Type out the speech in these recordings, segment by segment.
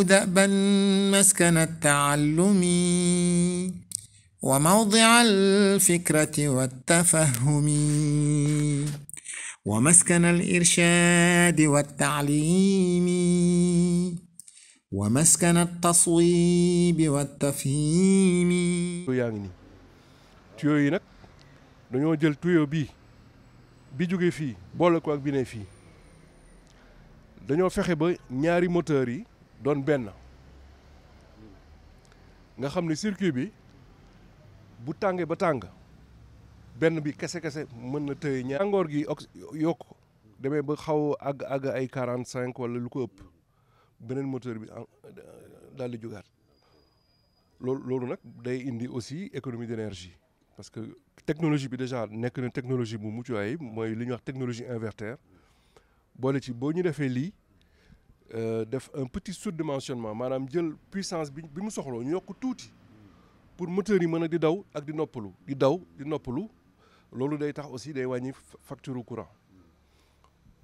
دأبا مسكن التعلم وموضع الفكرة والتفهم ومسكن الإرشاد والتعليم ومسكن التصويب والتفهيم. yaa ngi nii tuyau yi nag dañoo jël tuyau bi jóge fii boole ko ak bi ne fii dañoo fexe ba ñaari moteurs yi doon benn nga xam ne circuit bi bu tàngee ba tàng benn bi kese mën na tëye ñaar tàngoor gi yokk demee ba xaw àgg ay 45 wala lu ko ëpp beneen moteur bi daal di jógaat loolu nag day indi aussi économie d'énergie parce que technologie bi déjà nekk na technologie bu mucc ayib mooy li ñuy wax technologie inverter boole ci boo ñu defee lii def un petit surdimensionnement maanaam jël puissance bi mu soxloo ñu yokk tuuti pour moteur yi mën a di daw ak di noppalu loolu day tax aussi day wàññi facture courant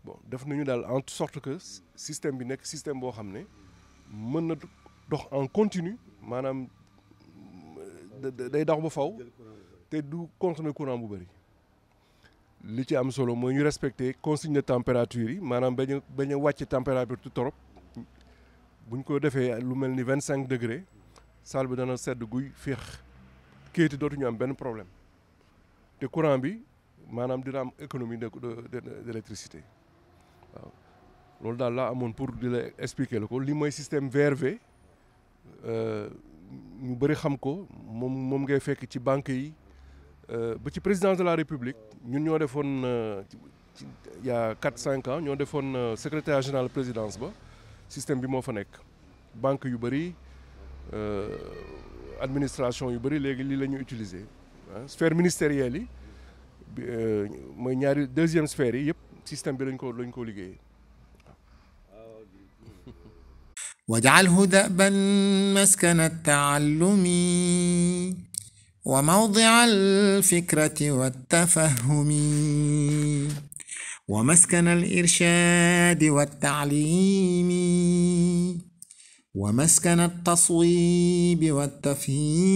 bon def nañu daal en sorte que système bi nekk système boo xam ne mën na dox en continu maanaam day dox ba faw te du consommer courant bu bëri li ci am solo mooy ñu respecter consigne de température yi maanaam bañ a wàcc température tu trop buñ ko defee lu mel ni 25 degré salle bi dana sedd guy féex kayiti dootuñu am benn problème te courant bi maanaam dina am économie d'électricité waaw loolu daal laa amoon pour di la expliquer la ko li mooy système VRV ñu bëri xam ko moom ngay fekk ci banque yi ba ci présidence de la république ñun ñoo defoon il y a 4-5 ans ñoo defoon secrétaire général présidence ba système bi moo fa nekk banque yu bëri administration yu bëri léegi lii la ñu utiliser sphère ministérielle yi mooy ñaari deuxième sphère yi yëpp système bi lañ ko liggéeyee. واجعله دأبا مسكن التعلم وموضع الفكرة والتفهم ومسكن الإرشاد والتعليم ومسكن التصويب والتفهيم.